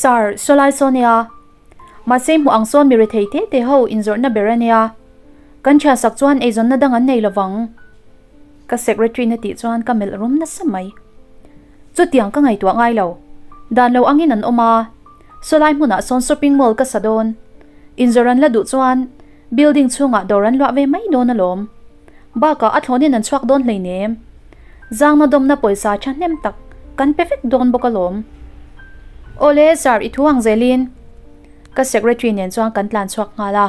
Sir, sawlai saw nia. Mahse hmuh ang sawn mi rethei te te ho inzawrhna ber a nia. Kan thian sak chuan eizawnna dang an nei lovang. Ka secretary na tih chuan ka melh rum nasa mai. Chutiang ka ngaihtuah ngai lo. Dan lo angin an awm a. Sawlai hmunah sawn shopping mall ka sa dawn. Inzawrh an la duh chuan building chhungah dawr an luah ve mai dawn alawm. Bakah a thlawnin an chhuak dawn hleinem. Zangna dawmna pawisa thahnem tak kan pe vek dawn bawk alawm. Awle sir i thu ang zelin ka secretary nen chuan kan tlan chhuak nghal a.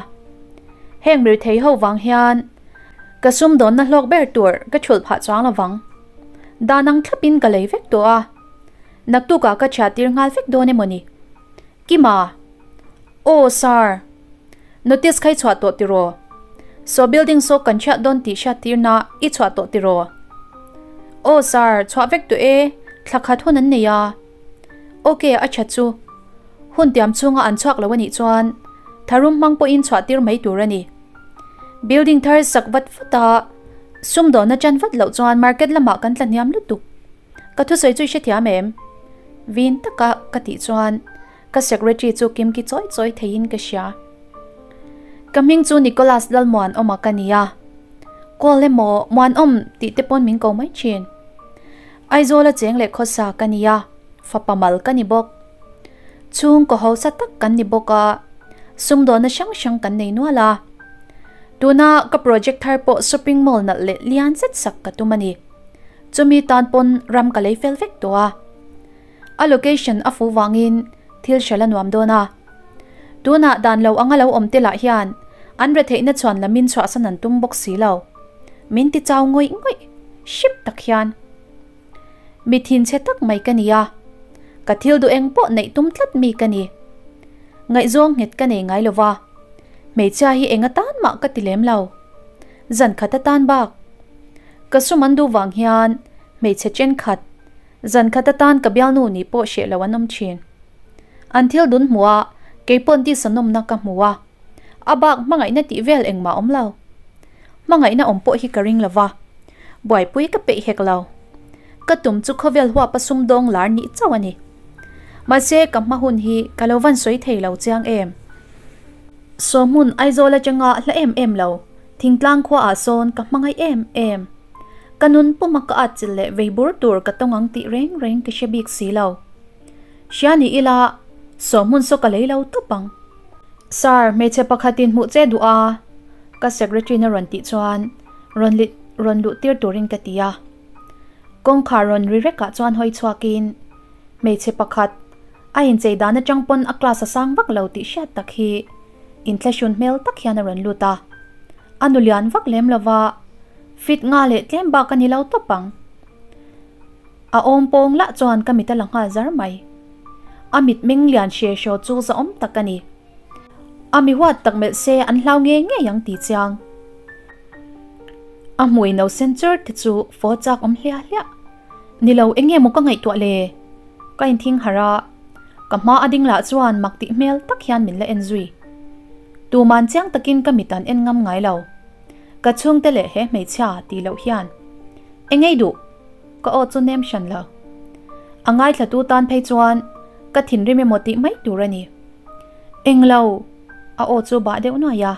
Heng mirthei ho vang hian ka sumdawnna hlawk ber tur ka thulh phah chuang lovang. Dan ang thlapin ka lei vek tawh a. Naktukah ka chhiat tir nghal vek dawn emawni? Kima! Aw sir! Notice kha i chhuah tawh tiraw? Saw building saw kan chhiat dawn tih hriat tirna i chhuah tawh tiraw? Aw sir, chhuah vek tawh e, thla khat hun an nei a. Ok, a tha chu. Hun tiam chhunga an chhuak lo anih chuan tharum hmang pawhin chhuah tir mai tur a ni. Building thar sak vat vat a, sumdawnna chan vat loh chuan market lamah kan tla hniam lutuk. Ka thusawi chu i hrethiam em? Vin taka ka tih chuan Ka secretary chu kimki chawi chawi theiin ka hria. Ka hming chu Nicholas Lalmuanawma ka ni a. Call emaw Muanawm tih te pawn min ko mai thin. Aizawla cheng leh khawsa ka ni a, fapa mal ka ni bawk. Chhungkaw hausa tak kan ni bawk a, sumdawnna hrang hrang kan nei nual a. Tuna ka project thar pawh shopping mall nalh leh lian zet sak ka tum a ni. Chumi tan pawn ram ka lei fel vek tawh a. A location a fu vangin thil hrilh a nuam dawn a. Tunah dan lo anga lo awm te lah hian an retheihna chuan lamin chhuahsan an tum bawk si lo. Min ti chau ngawih ngawih hrip tak hian. Mi thinchhe tak mai ka ni a. Ka thil duh eng pawh neih tum tlat mi ka ni. Ngaihzawng nghet ka nei ngai lo va. Hmeichhia hi eng atan mah ka ti lem lo. Zan khat atan bak. Ka sum an duh vang hian hmeichhe thenkhat Zan khat atan ka bialnu nih pawh hreh lo an awm thin. An thil dun hmuh a, kei pawn tisa nawmna ka hmu a. A bak hmangaihna tih vel engmah awm lo. Hmangaihna awm pawh hi ka ring lo va, buaipui ka peih hek lo. Ka tum chu khawvel huapa sumdawng lar nih chauh a ni. Mahse ka hma hun hi ka lo van sawi thei lo chiang em. Sawhmun Aizawl atanga hla em em lo, thingtlang khuaah sawn ka hmangaih em em. Ka nun puma ka at chilh leh vei bur tur ka tawng ang tih reng reng ka hre bik si lo. Hria ni ila, saw hmun saw ka lei lo tawp ang. Sir, hmeichhe pakhatin hmuh che duh a, ka secretary na rawn tih chuan rawn lit rawn luh tir turin ka ti a. Kawngkhar rawn ri rekah chuan hawi chhuakin hmeichhe pakhat a inchei dan atang pawn a class a sang vak lo tih hriat tak hi inthlahrun hmel tak hian a rawn lut a. A nu lian vak lem lova, fit nga leh tlem bak a ni lo tawp ang. A awm pawng lah chuan ka mit a la nghal zar mai. A mit meng lian hre hraw chu zahawm tak a ni. A mi huat tak melh se an hlau ngei ngei ang ti chiang. A hmui no sen chur te chu faw chak awm hliah hliah. Ni lo eng nge maw ka ngaihtuah le? Ka inthing harh a, ka hma a ding lah chuan mak tih hmel tak hian min la en zui. Tuman chiang takin ka mit an en ngam ngai lo. Ka chhungte leh he hmeichhia tih loh hian engei duh ka aw chu nem hran lo. A ngaithlatu tan phei chuan ka thinrim emaw tih mai tur a ni. Englo! A aw chu bah deuh nuai a.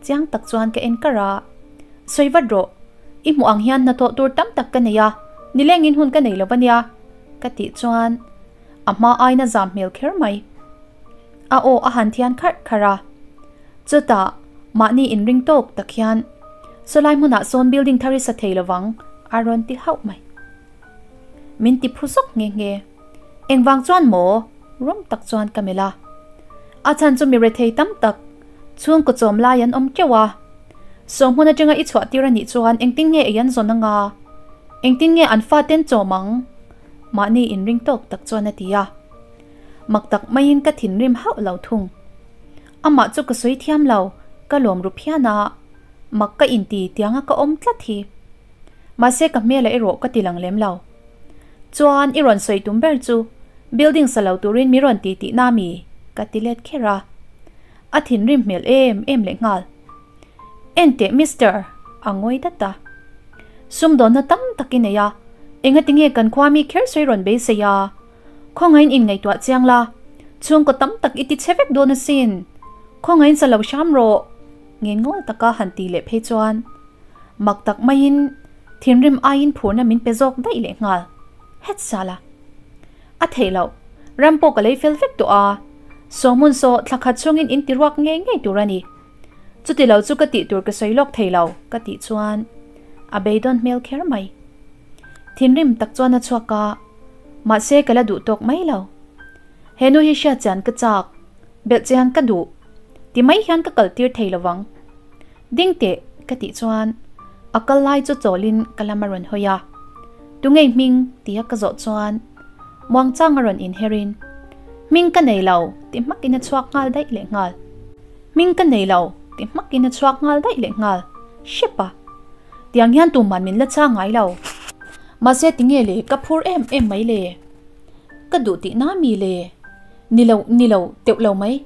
Chiang tak chuan ka en kar a. Sawi vat rawh. I hmuh ang hian hnathawh tur tam tak ka nei a, nilengin hun ka nei lo ania ka tih chuan a hma aina zam hmel kher mai. A aw a han thian kharh kharh a. Chutah mahni inring tawk tak hian sawlai hmunah sawn building thar i sa thei lovang a rawn ti hauh mai. Min ti phu zawk nghe nghe. Engvang chuan maw? Rum tak chuan ka melh a. A chhan chu mi rethei tam tak chhungkaw chawm lai an awm teuh a. Sawhmun atanga i chhuah tir anih chuan engtin nge ei an zawn anga? Engtin nge an faten chawm ang? Mahni inring tawk tak chuan a ti a. Mak tak maiin ka thinrim hauh lo thung. Amah chu ka sawi thiam lo, ka lawm ru phian a, mak ka inti tianga ka awm tlat hi. Mahse ka hmel ah erawh ka ti lang lem lo. Chuan i rawn sawi tum ber chu building sa lo turin mi rawn ti tihna mi? Ka ti let kher a. A thinrim hmel em em leh nghal. Enteh Mister, a ngawi dat a. Sumdawnna tam tak i nei a, engatinge kan khua mi kher sawi rawn beisei a? Khawngaiin inngaihtuah chiang la. Chhungkaw tam tak i ti chhe vek dawn asin. Khawngaihin sa lo hram rawh. Ngenngawl taka han ti leh phei chuan mak tak maiin thinrim aiin phurna min pe zawk daih leh nghal. Het sala. A theih loh. Ram pawh ka lei fel vek tawh a. Sawhmun saw thla khat chhungin in ti ruak ngei ngei tur a ni. Chuti lo chu ka tih tur ka sawi lawk thei lo ka tih chuan a beidawn hmel kher mai. Thinrim tak chuan a chhuak a, mahse ka la duh tawk mai lo. He nu hi hriat chian ka chak, belh chian ka duh, ti mai hian ka kal tir thei lo vang. Ding teh ka tih chuan a kal lai chu chawlin ka lam a rawn hawi a. Tungei hming tia ka zawh chuan muangchang a rawn inherin Hming ka nei lo ti hmakin a chhuak nghal daih leh nghal. Hming ka nei lo ti hmakin a chhuak nghal daih leh nghal. Hrep a! Tiang hian tuman min la chang ngai lo. Mahse tinge le ka phur em em mai le. Ka duh tih na mi le. Ni lo, ni lo, teuh lo mai.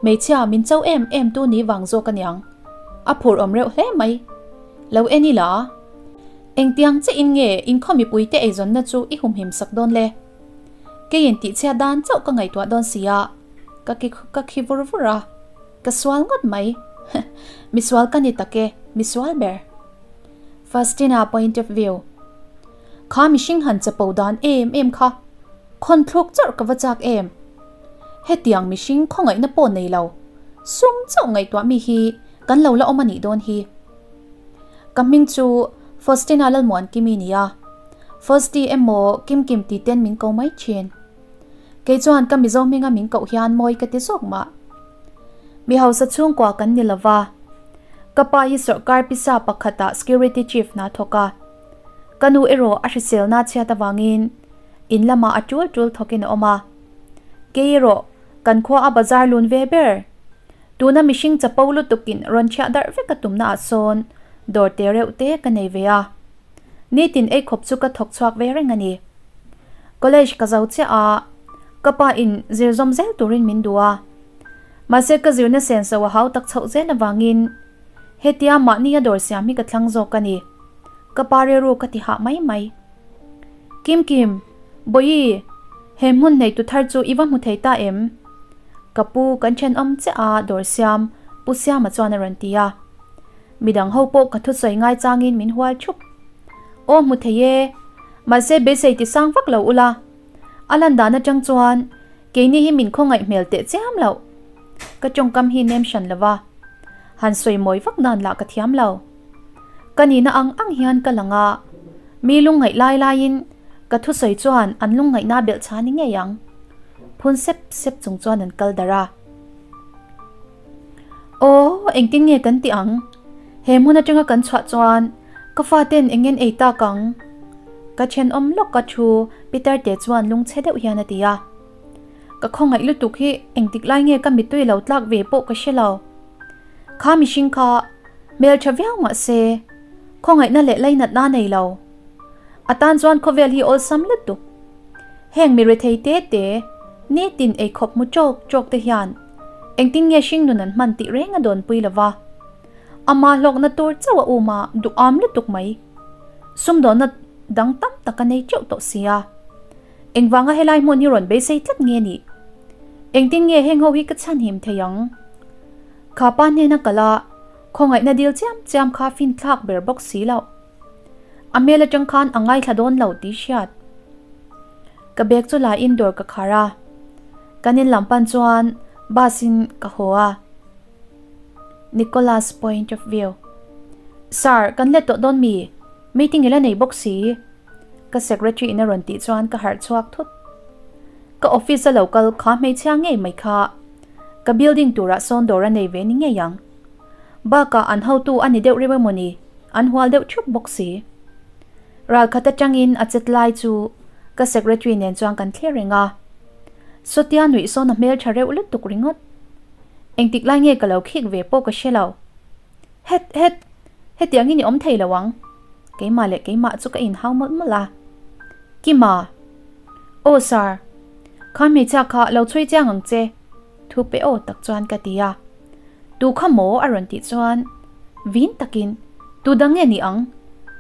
Hmeichhia min cho em em tu ni vang zawk aniang. A phur awm reuh hle mai. Lo en ila. Engtiang che in nge inkhaw mipui te eizawnna chu i humhim sak dawn le? Keiin tihchhiat dan chauh ka ngaihtuah dawn si a, ka ki ka khi vur vur a, ka sual ngawt mai. Misual ka ni tak e, misual ber. Fastina point of view. Kha mihring han chapo dan em em kha, khawn thluk chawrh ka va chak em. Hetiang mihring khawngaihna pawh nei lo, sum chauh ngaihtuah mi hi kan lo la awm a nih dawn hi. Ka hming chu Faustina Lalmuankimi nia. Fausti emaw Kimkim ti ten min ko mai thin. Kei chuan ka Mizo hminga min koh hian mawi ka ti zawk mah. Mi hausa chhungkua kan ni lova. Ka pa hi sawrkar pisa pakhatah security chief hna thawk a. Ka nu erawh a hriselna chhiat avangin in lamah a tul tul thawkin a awm a. Kei erawh kan khua a bazar lun ve ber. Tuna mihring chapo lutukin rawn chhiah darh vek a tumna ah sawn dawr te reuh te ka nei ve a. Nitin ei khawp chu ka thawk chhuak ve reng a ni. College ka zo chiah a, ka pa in zir zawm zel turin min duh a. Mahse ka zirna senso a hau tak chhoh zel avangin hetia mahni a dawr siam hi ka thlang zawk a ni. Ka pa rilru ka ti hah mai mai. Kim Kim, Bawihi, he hmun neitu thar chu i va hmu thei ta em? Ka pu kan thenawm chiah a dawr siam Pu Siama chuan a rawn ti a. Midang ho pawh ka thusawi ngai changin min hual thup. Aw hmu thei e, mahse beisei ti sang vak lo ula. A lan dan atang chuan keini hi min khawngaih hmel teh chiam loh. Ka tawngkam hi nem hran lova, han sawi mawi vak dan lah ka thiam lo. Ka nihna ang ang hian ka lang a, mi lungngaih lai laiin ka thusawi chuan an lungngaihna belh chhan ni ngei ang. Phun sep sep chung chuan an kal darh a. Aw, engtin nge kan tih ang? He hmun atanga kan chhuah chuan ka faten engin ei tak ang? Ka thenawm lawk a thu Peter te chuan lungchhe deuh hian a ti a. Ka khawngaih lutuk hi engtik lai nge ka mittui lo tlak ve pawh ka hre lo. Kha mihring kha hmeltha viau mah se khawngaihna leh lainatna nei lo. A tan chuan khawvel hi awlsam lutuk. Heng mi rethei te te, nitin eikhawp hmu tawk tawk te hian engtin nge hringnun an hman tih reng a dawnpui lo va. Ama hlawkna tur chauh a um a duham lutuk mai. Sumdawnna dang tam tak a nei teuh tawh sia. Engvanga helai hmun hi rawn beisei tlat nge nih? Engtin nge heng ho hi ka chhanhim thei ang? Kha pa hnena kal a, khawngaihna dil chiam chiam kha finthlak ber bawk si loh. A hmel atang khan a ngaithla dawn lo tih hriat. Ka bag chu la in dawr ka khar a, kan in lam pan chuan bus in ka haw a. Nicholas point of view. Sir, kan let tawh dawn mi? Meeting i la nei bawk si. Ka secretary in a rawn tih chuan ka harh chhuak thut. Ka office a lo kal kha hmeichhia ngei mai kha. Ka building turah sawn dawr a nei ve ni ngei ang. Bakah an hotu a ni deuh reuh emaw ni, an hual deuh thup bawk si. Ral khat atangin a chet lai chu ka secretary nen chuan kan thlir reng a. Sawtia nuih sawn a hmel tha reuh lutuk ringawt. Engtik lai nge ka lo khik ve pawh ka hre lo. Het het! Hetiangin i awm thei lo ang. Keimah leh keimah chu ka inhau mawlh mawlh a. Kima! Aw sir! Kha hmeichhia kha lo chhui chiang ang che. Thu pe aw tak chuan ka ti a. Tu kha maw a rawn tih chuan vin takin tu dang nge ni ang?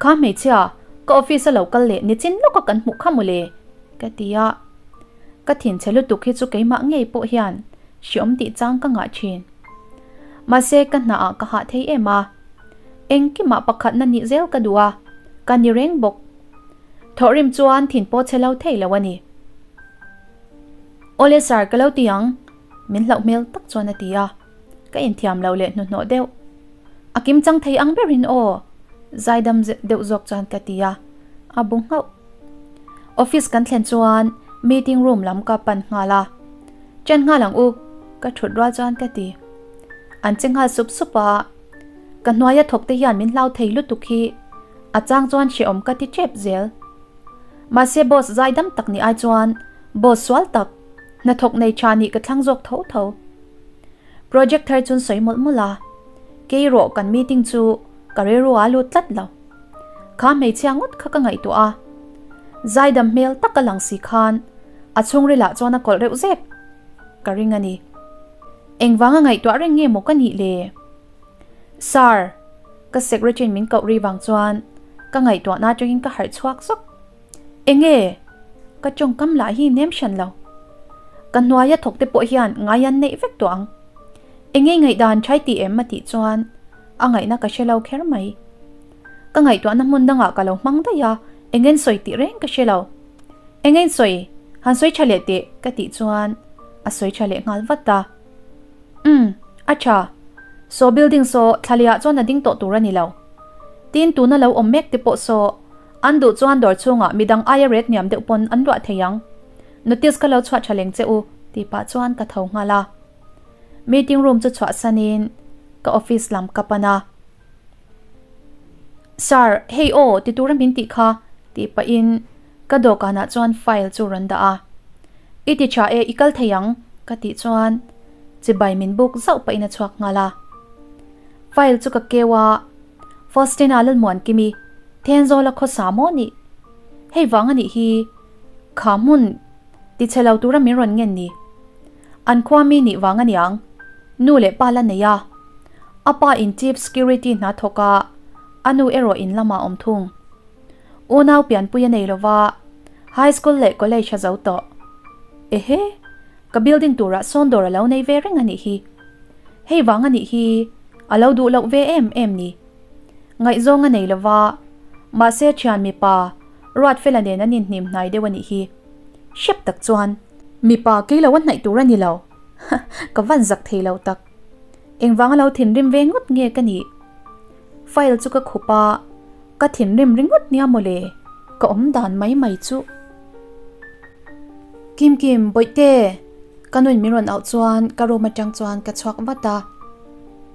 Kha hmeichhia ka office a lo kal leh nichin lawka kan hmuh kha mawle ka ti a. Ka thinchhe lutuk hi chu keimah ngei pawh hian hriawm tih chang ka ngah thin. Mahse ka hnaah ka hah thei em a, engkimah pakhatna nih zel ka duh a, ka ni reng bawk. Thawhrim chuan thin pawh chhe lo thei lo a ni. Awle sir ka lo ti ang, min hlauh hmel tak chuan a ti a, ka inthiam lo leh hnuhnawh deuh. A kim chang thei ang berin aw, zaidam deuh zawk chuan ka ti a, a bu nghauh. Office kan thlen chuan meeting room lam ka pan nghal a, Chen nghal ang u, ka thut rual chuan ka ti. An che nghal sup sup a, ka hnuaia thawk te hian min hlau thei lutuk hi a chang chuan hrehawm ka ti tep zel. Mahse boss zaidam tak ni ai chuan boss sual tak, hnathawk nei tha nih ka thlang zawk tho tho. Project thar chun sawi mawlh mawlh a, kei rawh kan meeting chu ka rilru a lut tlat lo. Kha hmeichhia ngawt kha ka ngaihtuah a, zaidam hmel tak a lang si khan a chhungrilah chuan a kawlh reuh zek ka ring a ni. Engvanga ngaihtuah reng nge maw ka nih le? Sir, ka secretary min koh ri vang chuan ka ngaihtuahna atangin ka harh chhuak zawk. Enge? Ka tawngkam lah hi nem hran lo. Ka hnuaia thawk te pawh hian ngai an neih vek tawh ang. Enge ngaihdan thai ti em a tih chuan a ngaihna ka hre lo kher mai. Ka ngaihtuahna hmun dangah ka lo hmang daih a, engen sawi tih reng ka hre lo. Engen sawi? Han sawi tha leh teh ka tih chuan a sawi tha leh nghal vat a. Umm, a tha. Saw building saw thlaliah chuan a ding tawh tur a ni lo. Tin, tuna lo awm mek te pawh saw an duh chuan dawr chhungah midang aia ret hniam deuh pawn an luah thei ang. Notice ka lo chhuah tha leng che u tih pah chuan ka tho nghal a. Meeting room chu chhuahsanin ka office lam ka pan a. Sir, hei aw, ti tura min tih kha, tih pahin ka dawhkanah chuan file chu rawn dah a. I ti tha e, i kal thei ang, ka tih chuan chibai min buk zauh pahin a chhuak nghal a. File chu ka keu a, Faustina Lalmuankimi, Thenzawla khawsa maw nih? Hei vang a nih hi, kha hmun ti chhe lo tura min rawn ngen ni. An khua mi nih vang a niang, nu leh pa la nei a. A pa in Chief Security hna thawk a, a nu erawh in lamah awm thung. Unau pianpui a nei lova, High School leh College a zo tawh. Ehe! Ka building turah sawn dawr a lo nei ve reng a nih hi. Hei vang a nih hi, a lo duh loh ve em em ni. Ngaihzawng a nei lova, mahse thian mipa Ruatfela nen an inhnim hnai deuh a nih hi. Hrep tak chuan mipa kei lo a hnaih tur a ni lo. Ka van zak thei lo tak. Engvang a lo thinrim ve ngawt nge ka nih? File chu ka khup a, ka thinrim ringawt nia mawle, ka awm dan mai mai chu. Kim Kim, Bawihte! Ka nuin min rawn auh chuan ka room atang chuan ka chhuak vat a.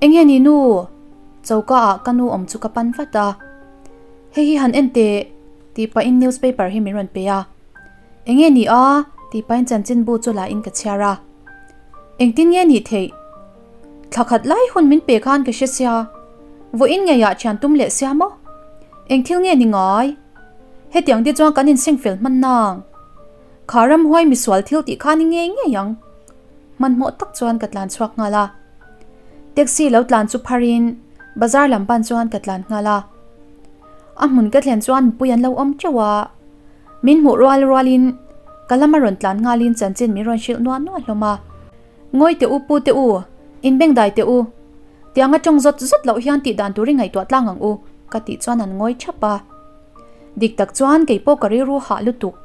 Enge ni nu? Choka ah ka nu awm chu ka pan vat a. Hei hi han en teh, tih pahin newspaper hi min rawn pe a. Enge ni a? tih pahin chanchinbu chu la in ka chhiar a. Engtin nge nih theih? Thla khat lai hun min pe khan ka hre sia. Vawiin ngeiah thian tum leh sia maw? Eng thil nge ni ngai? Hetiang te chuan kan inseng fel hman nang. Kha ramhuai misual thil tih kha ni ngei ngei ang. Hmanhmawh tak chuan ka tlan chhuak nghal a. Taxi lo tlan chu pharin bazar lam pan chuan ka tlan nghal a. A hmun ka thlen chuan mipui an lo awm teuh a. Min hmuh rual rualin ka lama rawn tlan nghalin chanchin min rawn hrilh nuah nuah hlawm a. Ngawi teh u pu teh u, inbengdai teh u. Tiang atang zawt zawt loh hian tih dan turin ngaihtuah tlang ang u, ka tih chuan an ngawi thap a. Dik tak chuan kei pawh ka rilru hah lutuk.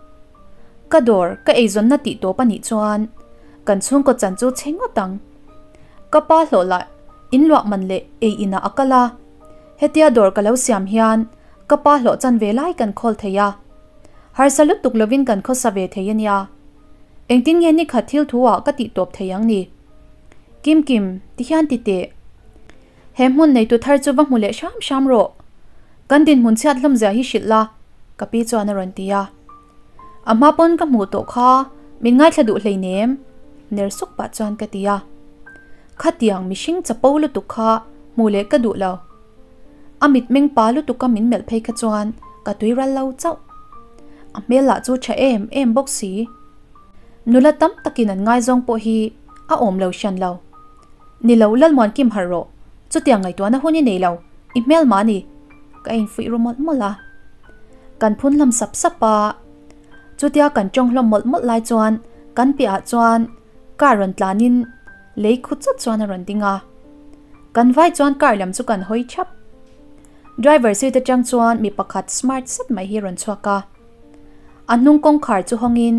Ka dawr, ka eizawnna tih tawp a nih chuan kan chhungkaw chan chu chhe ngawt ang. Ka pa hlawh lah inluah man leh ei inah a kal a. Hetia dawr ka lo siam hian Ka pa hlawh chan ve lai kan khawl thei a, harsa lutuk lovin kan khawsa ve thei a nia. Engtin nge nikhat thil thu ah ka tih tawp thei ang ni? Kim Kim, ti hian ti teh. He hmun neitu thar chu va hmu leh hram hram rawh. Kan dinhmun chhiat hlawm zia hi hrilh la, ka pi chuan a rawn ti a. A hma pawn ka hmuh tawh kha min ngaithla duh hleinem, ner suk pah chuan ka ti a. Khatiang mihring chapo lutuk kha hmuh leh ka duh lo. A mitmeng pa lutuka min melh phei kha chuan ka tui ral lo chauh. A hmel lah chu tha em em bawk si. Nula tam takin an ngaizawng pawh hi a awm lo hran lo. Ni lo Lalmuan Kim harh rawh, chutiang ngaihtuahna hun i nei lo, i hmel mah a ni. Ka infuih ru mawlh mawlh a. Kan phun hlawm sap sap a, chutia kan tawng hlawm mawlh mawlh lai chuan Kan piahah chuan car rawn tlanin lei khu chawt chuan a rawn ding a. Kan vai chuan car lam chu kan hawi thap. Driver seat atang chuan mi pakhat smart zet mai hi a rawn chhuak a. A hnung kawngkhar chu hawngin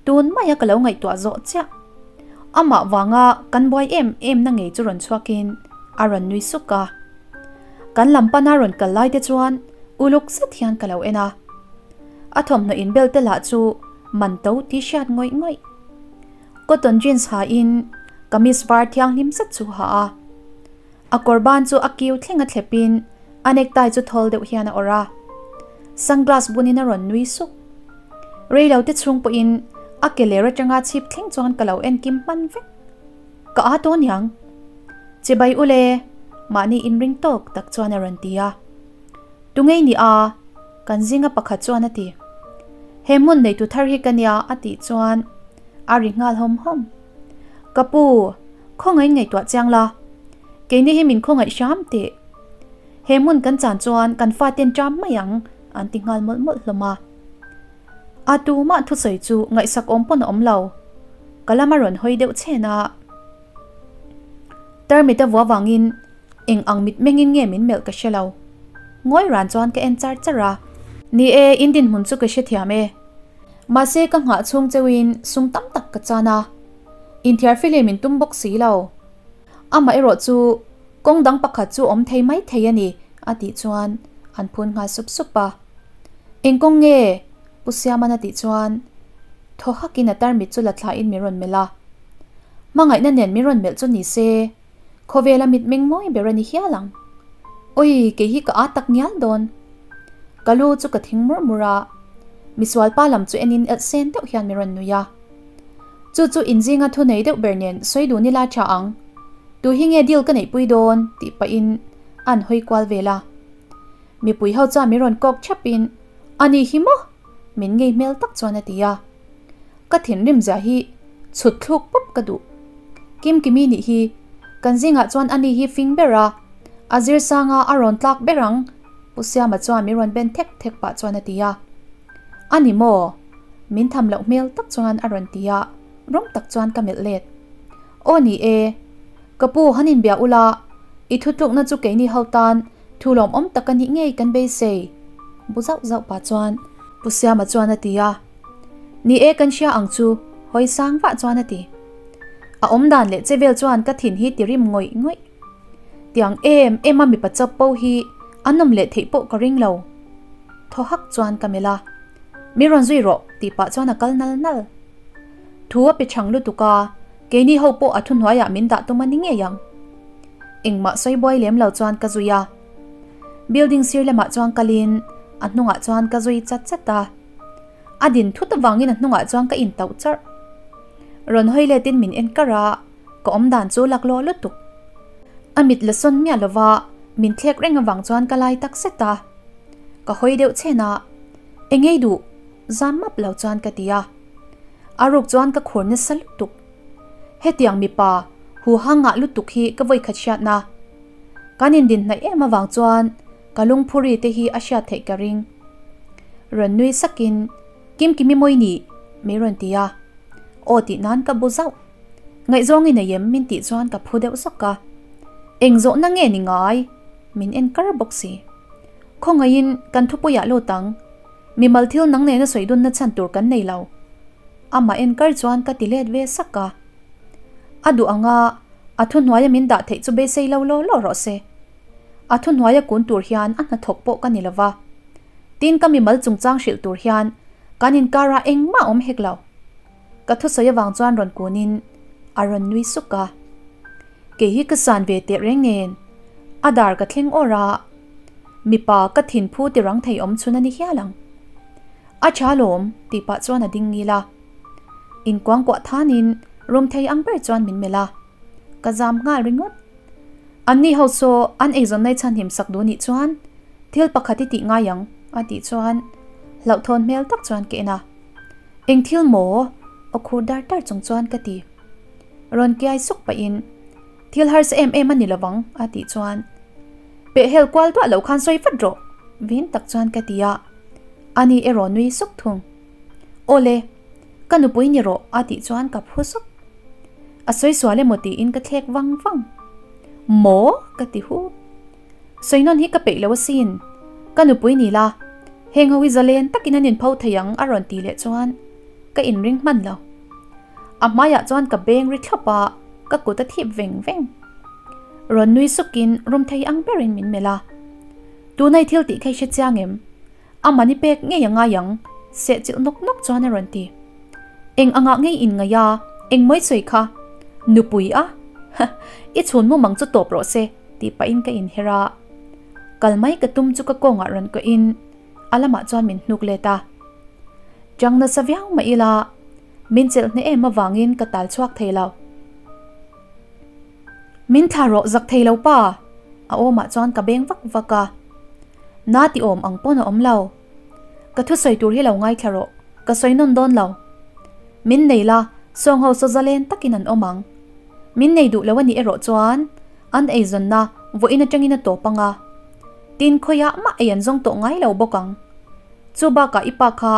tun maia ka lo ngaihtuah zawh chiah. Amah vanga kan buai em em na ngei chu rawn chhuakin a rawn nui suk a. Kan lam pana rawn kal lai te chuan uluk zet hian ka lo en a. A thawmhnaw inbel te lah chu man to tih hriat ngawih ngawih. Cotton jeans ha in kamis var thianghlim zet chu ha a. A kawr ban chu a kiu thleng a thlep in a necktie chu thawl deuh hian a awrh a. Sunglass bun in a rawn nui suk. Rei lo te chhung pawh in a ke ler atanga chhip thleng chuan ka lo en kim hman vek. Ka a tawn yang. Chibai ule, mahni inring tawk tak chuan a rawn ti a. Tungei ni a, kan zinga pakhat chuan a ti. He hmun neitu thar hi ka nia a tih chuan a ri nghal hawm hawm. Ka pu, khawngaih ngaihtuah chiang la, keini hi min khawngaih hram teh. He hmun kan chan chuan kan faten ṭam mai ang an ti nghal mawlh mawlh hlawm a. A tumah thusawi chu ngaihsak awm pawn a awm lo. Ka lama rawn hawi deuh chhen a. Tarmit a vua vangin eng ang mit mengin nge min melh ka hre lo. Ngawi ran chuan ka en char char a. Ni e, in dinhmun chu ka hrethiam e. Mahse ka nghah chhung cheuhin sum tam tak ka chan a. Inthiar fili min tum bawk si lo. Amah erawh chu kawng dang pakhat chu awm thei mai thei a ni a tih chuan an phun nghal sup sup a. Eng kawng nge? Pu Siaman a tih chuan thaw hakin a tarmit chu la thlain min rawn melh a. Hmangaihna nen min rawn melh chu ni se, khawvela mitmeng mawi ber a ni hial ang. Awi, kei hi ka â tak ngial dawn. Ka lu chu ka thing mur mur a, misual pa lam chu enin elh sen deuh hian min rawn nui a. Chu chu inzinga thu nei deuh ber nen sawi dun ila tha ang. Tu hi nge deal ka neihpui dawn tih pahin an hawi kual vel a. Mipui ho chuan min rawn kawk thapin, A ni hi maw? Min ngei hmel tak chuan a ti a. Ka thinrim zia hi chhut thluk pawp ka duh. Kimkimi nih hi kan zingah chuan ani hi fing ber a, a zir sanga a rawn tlak ber ang, Pu Siama chuan min rawn ben thek thek pah chuan a ti a. A ni maw? Min tham loh hmel tak chuan a rawn ti a, rawng tak chuan ka melh let. Aw ni e, ka pu han inbia ula, i thutlukna chu keini ho tan Thu lawmawm tak a nih ngei kan beisei? Bu zauh zauh pah chuan Pu Siama chuan a ti a. Ni e kan hria ang chu, hawi sang vah chuan a ti. A awm dan leh che vel chuan ka thin hi ti rim ngawih ngawih. Tiang em em a mipa chawp po hi an awm leh theih pawh ka ring lo. Thaw hak chuan ka melh a. Mi rawn zui rawh tih pah chuan a kal nal nal. Thu a pe chhang lutuk a, keini ho pawh a thuhnuaiah min dah tum a ni ngei ang. Engmah sawi buai lem lo chuan ka zui a. Building sir lamah chuan kalin a hnungah chuan ka zui chat chat a. A din thut avangin a hnungah chuan ka intauh charh. Rawn hawi letin min en kar a, ka awm dan chu laklawh lutuk. A mit la sawn miah lova min thlek reng avang chuan ka lai tak zet a. Ka hawi deuh chhen a, Engei duh? Zam map lo chuan ka ti a. A ruk chuan ka khur nasa lutuk. Hetiang mipa hu hang ngah lutuk hi ka vawi khat hriatna. Kan indin hnaih em avang chuan ka lungphuri te hi a hriat theih ka ring. Rawn nui sakin, Kimkimi mawi nih? min rawn ti a. Aw tih nan ka bu zauh. Ngaihzawng i nei em min tih chuan ka phu deuh zawk a. Eng zawhna nge ni ngai? Min en kar bawk si. Khawngaihin kan thupuiah lut ang. Mimal thil nang nena sawi dunna chhan tur kan nei lo. Amah en kar chuan ka ti let ve sak a. A duh anga a thuhnuaia min dah theih chu beisei lo law law rawh se. A thuhnuaia kun tur hian a hnathawk pawh ka ni lo va. Tin ka mimal chungchang hrilh tur hian kan inkarah engmah awm hek lo. Ka thusawi avang chuan rawn kunin a rawn nui suk a. Kei hi ka san ve teh reng nen a dar ka thleng awr a, mipa ka thinphu ti rang thei awm chhun a ni hial ang. A tha lawm tih pah chuan a ding ngil a. Inkuangkuah thanin rum thei ang ber chuan min melh a. Ka zam nghal ringawt. Anni ho saw an eizawn nai chhanhim sak duh nih chuan thil pakhat i tih ngai ang a tih chuan hlauhthawn hmel tak chuan ka en a. Eng thil maw? Aw khur dar dar chung chuan ka ti. Rawn kiai suk pahin thil harsa em em a ni lovang a tih chuan pehhel kual duah loh khan sawi vat rawh vin tak chuan ka ti a. Ani erawh nui suk thung. Awle, Ka nupui ni rawh a tih chuan ka phu sawk. A sawi sual emaw tiin ka thlek vang vang. Maw? ka ti hu. Sawi nawn hi ka peih lo asin. Ka nupui ni la, heng ho hi zalen takin an inpho thei ang a rawn ti leh chuan ka inring hman lo. A hmaiah chuan ka beng ri thlawp a, ka kut a thip veng veng. Rawn nui sukin rum thei ang berin min melh a. Tunai thil tih kha i hre chiang em? A mani pek ngei a ngai ang, sehchilh nawk nawk chuan a rawn ti. Eng angah ngei in ngaih a, eng mawi sawi kha? Nupui a? Hah, i chhun mumang chu tawp rawh se, tih pahin ka inher a. Kal mai ka tum chu ka kawngah rawn kawhin a lamah chuan min hnuk let a. Chang nasa viau mah ila, min chelh hneh em avangin ka tal chhuak thei lo. Min thla rawh zak thei lo pa! A awmah chuan ka beng vak vak a. Na ti awm ang pawn a awm lo. Ka thusawi tur hi lo ngaithla rawh, ka sawi nawn dawn lo. Min nei la, sawng ho saw zalen takin an awm ang. Min nei duh lo a nih erawh chuan an eizawnna vawiin atangin a tawp ang a. Tin khawiah mah ei an zawng tawh ngai lo bawk ang. Chu bakah i pa kha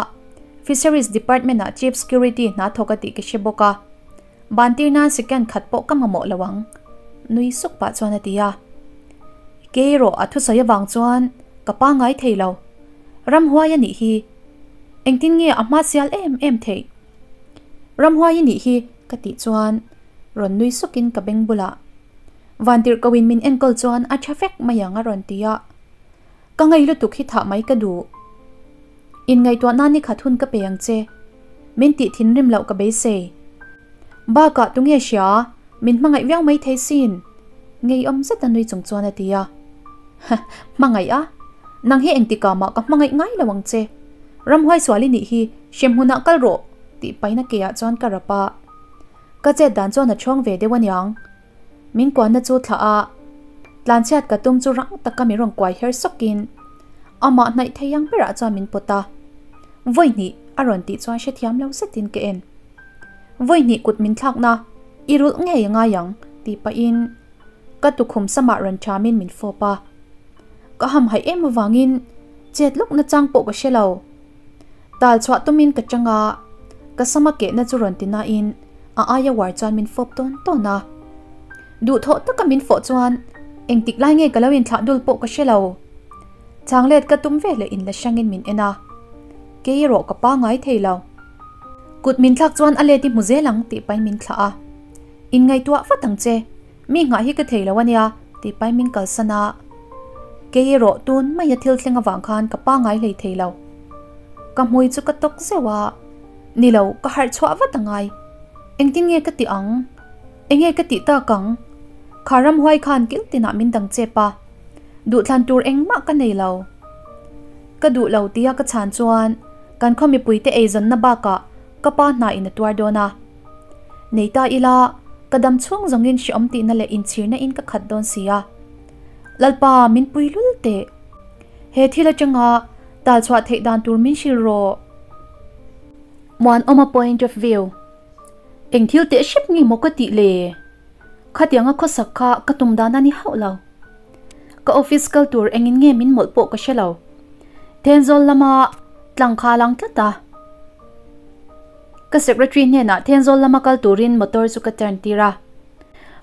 Fisheries Department-ah Chief Security hna thawk a tih ka hre bawk a. Bantir nan second khat pawh ka mamawh lo ang, nui suk pah chuan a ti a. Kei erawh a thusawi avang chuan ka pangngai thei lo. Ramhuai a nih hi. Engtin nge a hma sial em em theih? Ramhuai i nih hi ka tih chuan rawn nui sukin ka beng bulah Vantirhkohin min enkawl chuan a tha vek mai ang a rawn ti a. Ka ngei lutuk hi thah mai ka duh. Inngaihtuah nan i khat hun ka pe ang che. Min tih thinrim loh ka beisei. Bakah tunge hria, min hmangaih viau mai thei sin. Ngeiawm zet a nui chung chuan a ti a. Hah, hmangaih a? Nang hi engtikah mah ka hmangaih ngai lo ang che. Ramhuai sual i nih hi, hremhmunah kal rawh, tih paina keah chuan ka rap a. Ka chet dan chuan a chhawng ve deuh aniang. Min kuahna chu thlah a, tlanchhiat ka tum chu rang taka min rawn kuai her sawkin amah hnaih thei ang berah chuan min pawt a. Vawi hnih a rawn tih chuan hrethiam lo zetin ka en. Vawi hnih kut min thlakna i rulh ngei a ngai ang tih pahin ka tukhum samah rawn thamin min fawp a. Ka hamhaih em avangin chet lawk nachang pawh ka hre lo. Tal chhuah tumin ka chang a, ka sama kehna chu rawn ti nain a aia uar chuan min fawp tawn tawn a. Duhthawh taka min fawh chuan engtik lai nge ka lo inthlah dul pawh ka hre lo. Chang let ka tum ve leh inla hrangin min en a, kei erawh ka pangai thei lo. Kut min thlak chuan a let i hmu zel ang tih pahin min thlah a. Inngaihtuah vat ang che. Mi nghah hi ka thei lo ania tih pahin min kalsan a, kei erawh tun maia thil thleng avang khan ka pangai hlei thei lo. Ka hmui chu ka tawk zeuh a, ni lo ka harh chhuah vat a ngai. Engtin nge ka tih ang? Enge ka tih tak ang? Kha ramhuai khan kil tinah min dang chep a, duhthlan tur engmah ka nei lo. Ka duh lo tia ka chhan chuan kan khaw mipuite eizawnna bakah ka pa hna in a tuar dawn a. Nei ta ila, ka dam chhung zawngin hreawm tihna leh inchhirna in ka khat dawn si a. Lalpa, min pui lul teh. He thil atanga tal chhuah theih dan tur min hrilh rawh. Muanawma point of view. Eng thil teh hrep nge maw ka tih le? Khatianga khawsak kha ka tum dan a ni hauh lo. Ka office kal tur engin nge min mawlh pawh ka hre lo. Thenzawl lama tlang kha a lang tlat a. Ka secretary hnenah Thenzawl lama kal turin motor chu ka turn tir a.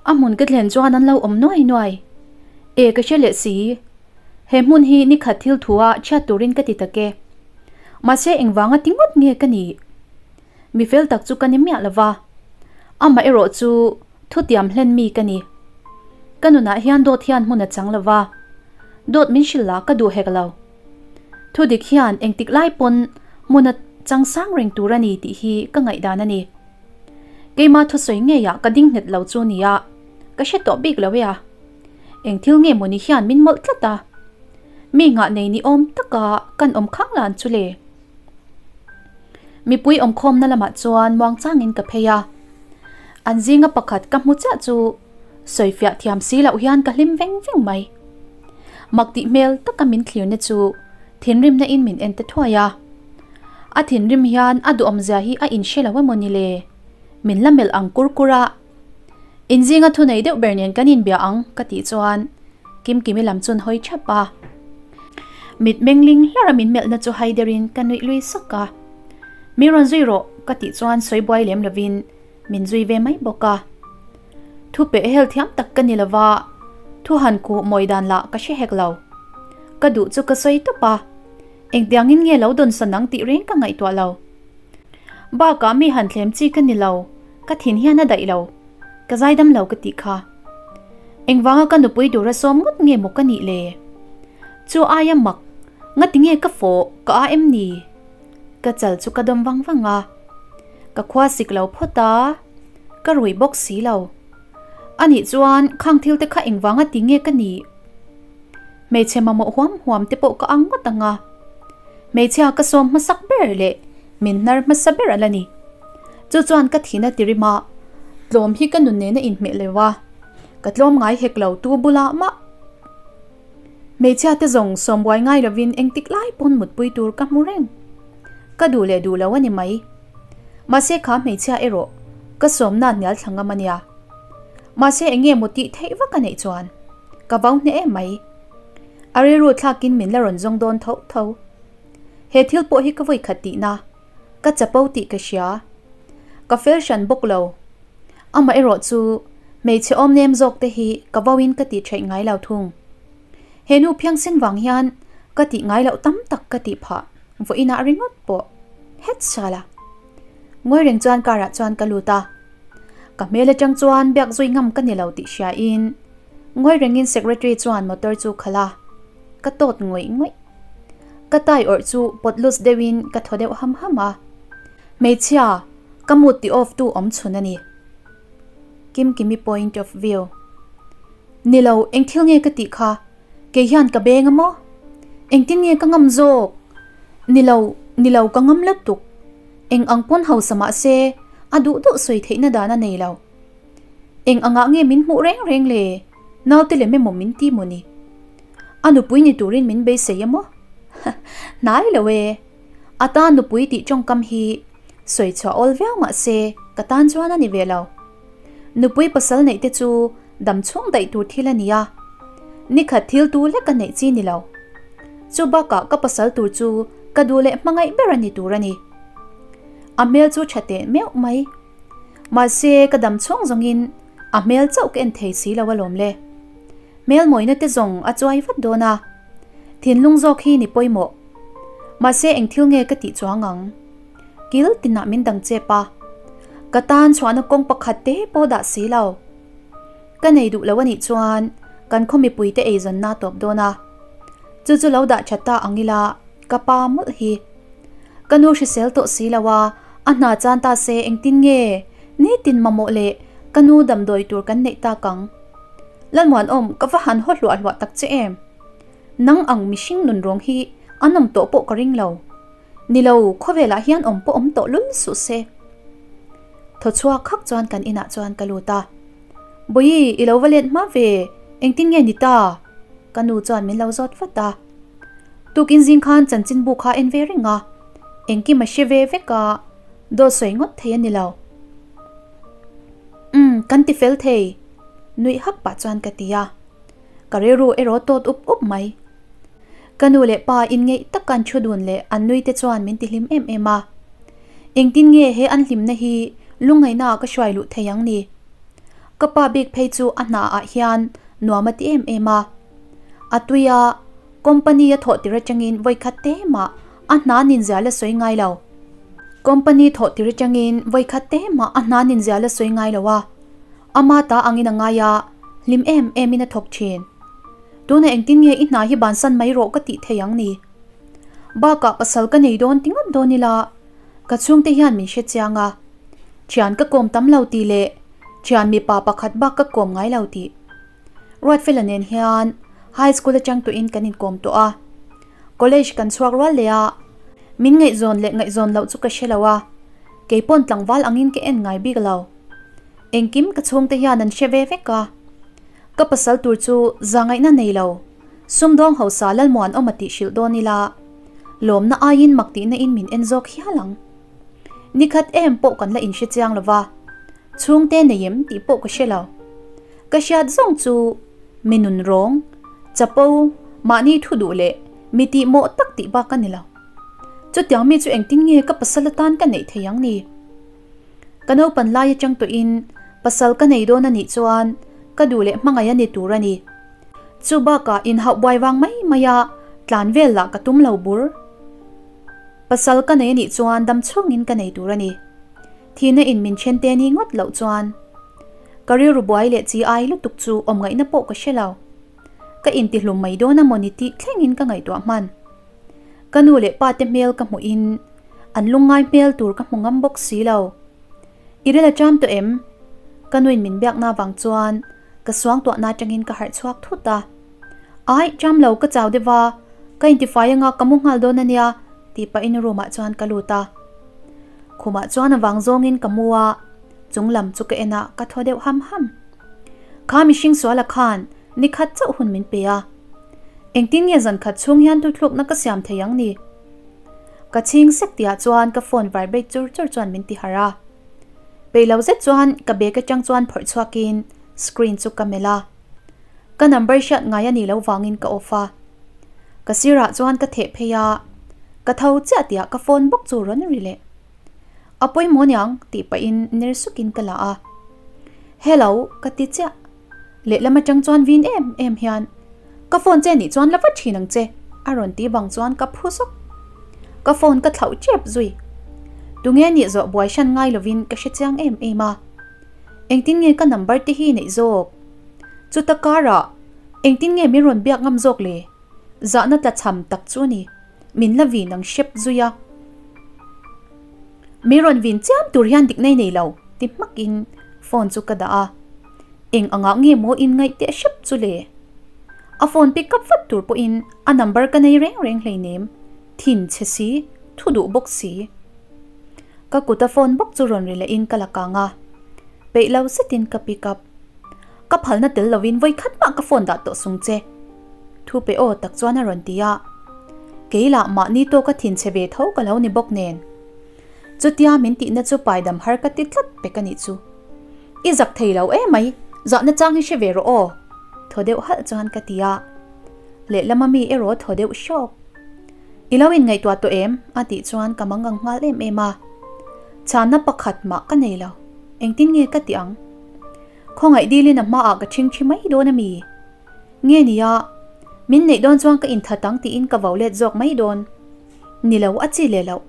A hmun ka thlen chuan an lo awm nuai nuai. E ka hre leh si. He hmun hi nikhat thil thu a chhiat turin ka ti tak e. Mahse engvanga ti ngawt nge ka nih? Mi fel tak chu ka ni miah lova. Amah erawh chu thutiam hlen mi ka ni. Ka nunah hian dawt hian hmun a chang lova. Dawt min hrilh lah ka duh hek lo. Thu dik hian engtik lai pawn hmun a chang sang reng tur a ni tih hi ka ngaihdan a ni. Keima thusawi ngeiah ka ding nghet lo chu nia, ka hre tawh bik lo e a. Eng thil nge mawni hian min mawlh tlat a. Mi nghah nei ni awm taka kan awm khang lan chu le. Mipui awmkhawmna lamah chuan muangchangin ka phei a. An zinga pakhat ka hmu chiah chu Sawifiah thiam si loh hian ka hlim veng veng mai. Mak tih hmel taka min thlirna chu thinrimna in min en ta thuai a. A thinrim hian a duhawmzia hi a inhre lo emaw ni le? Min la melh ang kur kur a. Inzinga thunei deuh ber nen kan inbia ang ka tih chuan Kimkimi lam chun hawi thap a. Mit mengling hlar a min melhna chu haiderin ka nuih lui sak a. Mi rawn zui rawh Ka tih chuan sawi buai lem lovin min zui ve mai bawk a. Thu peh hel thiam tak ka ni lova, thu han kuh mawi dan lah ka hre hek lo. Ka duh chu ka sawi tawp a, engtiangin nge lo dawnsawn ang tih reng ka ngaihtuah lo. Bakah mi han thlem chi ka ni lo, ka thin hian a daih lo, ka zaidam lo ka tih kha. Engvanga ka nupui tura sawm ngawt nge maw ka nih le? Chu aia mak, ngati nge ka fawh, ka a em ni? Ka chal chu ka dawm vang vang a, ka khua sik lo phawt a, ka rui bawk si lo. Anih chuan khang thil te kha engvanga ti nge ka nih? Hmeichhe mamawh huam huam te pawh ka ang ngawt ang a. Hmeichhia ka sawm hmasak ber leh min hnar hmasa ber a la ni. Chu chuan ka thina ti rim a, tlawm hi ka nun nena inhmeh lo a, ka tlawm ngai hek lo tu bulah mah. Hmeichhia te zawng sawm buai ngai lovin engtik lai pawn mutpui tur ka hmu reng. Ka duh leh duh lo a ni mai. Mahse kha hmeichhia erawh ka sawmna hnial thla ngam a nia. Mahse eng nge maw tih theih vak a neih chuan ka vau hneh em mai. A rilru thlakin min la rawn zawng dawn tho tho. He thil pawh hi ka vawi khat tihna, ka chapo tih ka hria. Ka fel hran bawk lo. Amaherawh chu hmeichhe awm nem zawk te hi ka vauin ka tih theih ngai lo thung. He nu phiangsen vang hian ka tih ngai loh tam tak ka tih phah vawiinah ringawt pawh het sala. Ngawi reng chuan car ah chuan ka lut a. Ka hmel atang chuan biak zui ngam ka ni lo tih hria in ngawi rengin secretary chuan motor chu khalh a, ka tawt ngawih ngawih. Ka tai awrh chu pawt lus deuhin ka thaw deuh ham ham a. Hmeichhia, ka mood ti off tu awm chhun a ni. Kimkimi point of view. Ni lo, eng thil nge ka tih kha? Kei hian ka beng a maw? Engtin nge ka ngam zawk? Ni lo, ni lo ka ngam lutuk. Eng ang pawn hausa mah se, a duh duh sawi theihna dan a nei lo. Eng angah nge min hmuh reng reng le? Naute lem emaw min ti maw ni? A nupui ni turin min beisei a maw? Hnai lo e. A tan nupui tih tawngkam hi sawi chhuah awl viau mah se ka tan chuan a ni ve lo. Nupui pasal neih te chu dam chhung daih tur thil a ni a, nikhat thil tu lek a neih chi ni lo. Chu bakah ka pasal tur chu ka duh leh hmangaih ber a ni tur a ni. A hmel chu tha teh meuh mai. Mahse ka dam chhung zawngin a hmel chauh ka en thei si lo alawm le. Hmel mawina te zawng a chuai vat dawn a, thinlung zawk hi ni pawimawh. Mahse eng thil nge ka tih chuang ang? Kil tinah min dang chep a, ka tan chhuahna kawng pakhat te pawh dah si lo. Ka nei duh lo a nih chuan kan khaw mipuite eizawnna tawp dawn a, chu chu lo dah that ta ang ila ka pa mawlh hi. Ka nu hrisel tawh si lo a, a hna chan ta se engtin nge nitin mamawh leh ka nu damdawi tur kan neih tak ang. Lalmuanawm ka va han haw hluah hluah tak che em? Nang ang mihring nunrawng hi an awm tawh pawh ka ring lo. Ni lo, khawvelah hian awm pawh awm tawh lul suh se. Thaw chhuak khak chuan kan inah chuan ka lut a. Bawihi, i lo va let hma ve, engtin nge ni ta? Ka nu chuan min lo zawt vat a. Tukin zing khan chanchinbu kha en ve reng a, engkim a hre ve vek a, dawt sawi ngawt thei a ni lo. Umm, kan ti fel thei, nuih hak pah chuan ka ti a. Ka rilru erawh tawt up up mai. Ka nu leh pa inngeih tak an thu dun leh an nui te chuan min ti hlim em em a. Engtin nge he an hlimna hi lungngaihna ah ka hruai luh thei ang ni? Ka pa bik phei chu a hna ah hian nuam a ti em em a. A tui a, company a thawh tir atangin vawikhat te mah a hna ninzia la sawi ngai lo. Company thawh tir atangin vawikhat te mah a hna ninzia la sawi ngai lo a. Ama ta angin a ngai a, hlim em em in a thawk thin. Tunah engtin nge i hna hi bansan mai rawh ka tih thei ang ni? Bakah pasal ka nei dawn ti ngawt dawn ila, ka chhungte hian min hre chiang a. Thian ka kawm tam lo tih leh thian mipa pakhat bak ka kawm ngai lo tih. Ruatfela nen hian high school atang tuin kan inkawm tawh a. College kan chhuak rual leh a, min ngaihzawn leh ngaihzawn loh chu ka hre lo a, keipawn tlangval angin ka en ngai bik lo. Engkim ka chhungte hian an hre ve vek a. Ka pasal tur chu zangaihna nei lo, sumdawng hausa Lalmuanawma tih hrilh dawn ila, lawmna aiin mak tihna in min en zawk hial ang. Nikhat em pawh kan la inhre chiang lo va, chhungte nei em tih pawh ka hre lo. Ka hriat zawng chu mi nun rawng, chapo, mahni thu duh leh mi tih mawh tak tih bak a ni lo. Chutiang mi chu engtin nge ka pasal atan ka neih thei ang ni? Ka naupan lai atang tawhin pasal ka nei dawn a nih chuan ka duh leh hmangaih a ni tur a ni. Chu bakah inhauh buai vang mai mai a tlan vel lah ka tum lo bur. Pasal ka nei a nih chuan dam chhungin ka nei tur a ni. Thihna in min then te ni ngawt loh chuan ka rilru buai leh chi ai lutuk chu awm ngaihna pawh ka hre lo. Ka intihlum mai dawn a maw ni tih thlengin ka ngaihtuah hman. Ka nu leh pa te hmel ka hmuh in an lungngai hmel tur ka hmu ngam bawk si lo. I rel a cham tawh em? Ka nuin min biakna vang chuan ka suangtuahna atangin ka harh chhuak thut a. Ai, cham lo ka chau deuh a, ka intifai anga ka mu nghal dawn a nia tih pahin room ah chuan ka lut a. Khumah chuan a vang zawngin ka mu a, chung lam chu ka en a, ka thaw deuh ham ham. Kha mihring suala khan ni khat chauh hun min pe a. Engtin nge zan khat chhung hian tuthlukna ka siam thei ang ni? Ka chhing sek tihah chuan ka phone vibrate chur chur chuan min ti harh a. Peih lo zet chuan ka bag atang chuan phawrh chhuakin screen chu ka melh a. Ka number hriat ngai a nih loh vangin ka off a. Ka sirah chuan ka theh phei a, ka tho chiah tihah ka phone bawk chu rawn ri leh. A pawimawh niang tih pahin ner sukin ka la a. Hello ka ti chiah. Lehlam atang chuan vin em em hian ka phone che nih chuan la vat thin ang che a rawn ti vang chuan ka phu zawk. Ka phone ka thlauh tep zui. Tunge nih zawh buai hran ngai lovin ka hre chiang em em a. Engtin nge ka number te hi neih zawk? Chuta karah engtin nge min rawn biak ngam zawk le? Zahna tla chham tak chu a ni. Min la vin ang hrep zui a. Min rawn vin chiam tur hian dik nei nei lo ti hmakin phone chu ka dah a. Eng angah nge maw in ngaih teh hrep chu le? A phone pick up vat tur pawhin a number ka nei reng reng hleinem, thin chhe si, thu duh bawk si. Ka kut a phone bawk chu rawn ri lehin ka la kang a, peih lo zetin ka pick up. Ka phalna tel lovin vawi khat mah ka phone dah tawh sung che. Thu pe aw tak chuan a rawn ti a. Kei lah mahni tawka thin chhe ve tho ka lo ni bawk nen. Chutia min tihna chu paidam har ka ti tlat pek a nih chu. I zak thei lo e mai, zahna chang hi hre ve rawh aw. Thaw deuh halh chuan ka ti a. Lehlama mi erawh thaw deuh hrawk. I lo inngaihtuah tawh em? a tih chuan ka mangang nghal em em a. Chhanna pakhat mah ka nei lo. Engtin nge ka tih ang? Khawngaih dilin a hmaah ka ṭhingṭhi mai dawn a mi? Nge nia, min neih dawn chuan ka inthat ang tiin ka vo let zawk mai dawn. Ni lo, a chi leh loh.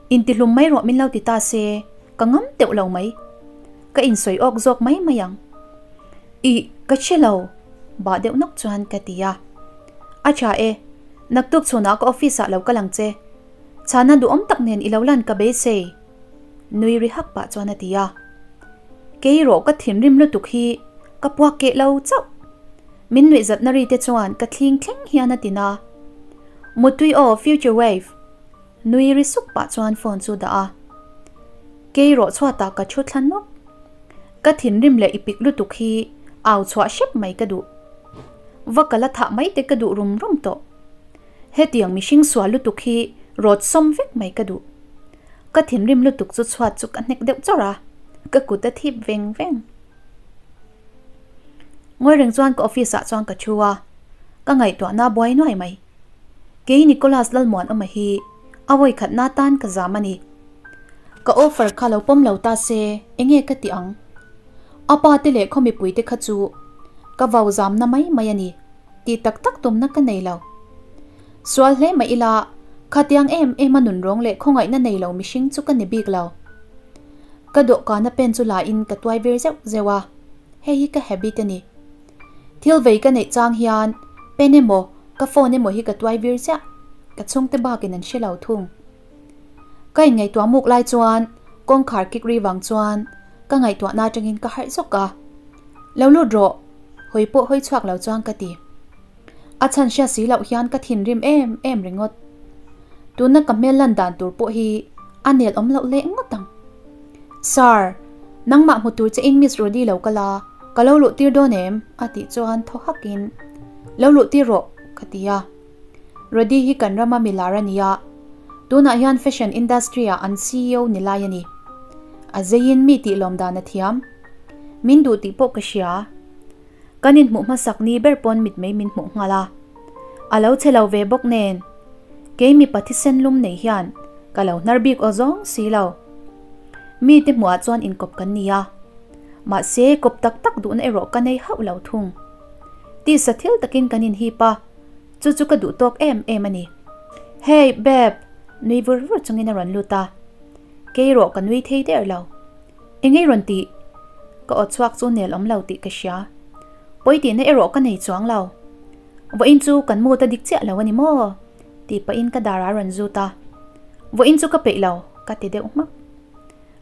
Intihlum mai rawh min lo ti ta se, ka ngam teuh lo mai. Ka insawi awk zawk mai mai ang. Ih, ka hre lo, bah deuh nawk chuan ka ti a. A tha e, naktuk chhunah ka office ah lo kal ang che. Chhana duhawm tak nen i lo lan ka beisei. Nui ri hak pah chuan a ti a. Kei rawh ka thinrim lutuk hi ka puak keh lo chauh. Min nuih zatna ri te chuan ka thling thleng hian a tin a. Mutui aw future wave. Nui ri suk pah chuan phone chu dah a. Kei rawh chhuatah ka thu thla nawk. Ka thinrim leh i pik lutuk hi au chhuah hrep mai ka duh. Va ka la thah mai te ka duh rum rum tawh. Hetiang mihring sual lutuk hi rawt sawm vek mai ka duh. Ka thinrim lutuk chu chhuat chu ka hnek deuh chawrh a, ka kut a thip veng veng. Ngawi reng chuan ka office ah chuan ka thu a, ka ngaihtuahna buai nuai mai. Kei Nicholas Lalmuanawma hi a vawi khatna tan ka zam a ni. Ka offer kha lo pawm lo ta se enge ka ti ang? A pa te leh khaw mipui te kha chu ka vau zamna mai mai a ni tih tak tak tumna ka nei lo. Sual hle mah ila, khatiang em em a nunrawng leh khawngaihna nei lo mihring chu ka ni bik lo. Ka dawhkana pen chu la in ka tuai vir zeuh zeuh a, hei hi ka habit a ni. Thil vei ka neih chang hian pen emaw ka phone emaw hi ka tuai vir chiah, ka chhungte bakin an hre lo thung. Ka inngaihtuah muk lai chuan kawngkhar kik ri vang chuan ka ngaihtuahna atangin ka harh zawk a, Lo lut rawh, hawi pawh hawi chhuak lo chuan ka ti. A chhan hria si loh hian ka thinrim em em ringawt. Tuna ka hmel lan dan tur pawh hi a nel awm loh leh ngawt ang. Sir, nangmah hmu tur che in Miss Rody lo kal a, ka lo luh tir dawn em? a tih chuan thaw hakin, Lo luh tir rawh, ka ti a. Rody hi kan rama milar a ni a, tunah hian fashion industry ah an ceo ni lai a ni. A zeiin mi tih lawm dan a thiam. Min duh tih pawh ka hria. Kan inhmuh hmasak ni ber pawn mitmei min hmuh nghal a, a lo che lo ve bawk nen kei mipa thisen lum nei hian ka lo hnar bik aw zawng si lo. Mite hmuhah chuan inkawp kan ni a, mahse kawp tak tak duhna erawh ka nei hauh lo thung. Tisa thil takin kan inhip a, chu chu ka duh tawk em em a ni. Hey, babe! Nui vur vur chungin a rawn lut a. Kei erawh ka nui thei der lo. Engei rawn tih? Ka aw chhuak chu nel awm lo tih ka hria. Pawi tihna erawh ka nei chuang lo. Vawiin chu kan mood a dik chiah lo a ni maw? Tih pahin ka dar a rawn zut a. Vawiin chu ka peih lo, ka ti deuh hmak.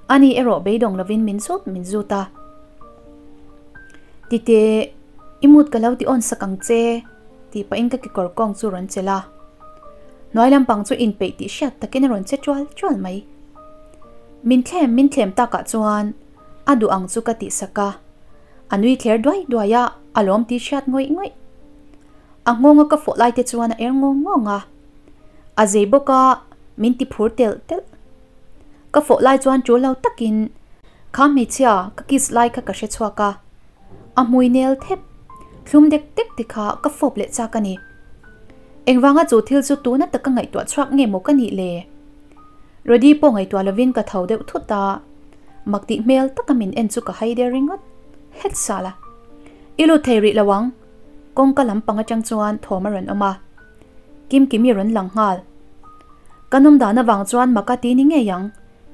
Ani erawh beidawng lovin min zut min zut a. Tite, i mood ka lo ti awn sak ang che, tih pahin ka kekawr kawng chu rawn chelh a. Hnuai lampang chu inpeih tih hriat takin a rawn che tual tual mai. Min thlem min thlem takah chuan a duh ang chu ka tih sak a. A nui thler duai duai a, a lawm tih hriat ngawih ngawih. A nghawnga ka fawh lai te chuan a er ngawng ngawng a. A zei bawk a, min ti phur telh telh. Ka fawh lai chuan tul lo takin kha hmeichhia ka kiss lai kha ka hre chhuak a. A hmui nel thep, thlum dek dek te kha ka fawp leh chak a ni. Engvanga chu thil chu tuna taka ngaihtuah chhuak nge maw ka nih le? Rody pawh ngaihtuah lovin ka tho deuh thut a, mak tih hmel taka min en chu ka hai der ringawt. Het sala. I lut thei rih lo ang. Kawngka lampang atang chuan thawm a rawn awm a, Kimkimi rawn lang nghal. Ka nawm dan avang chuan maka ti ni ngei ang,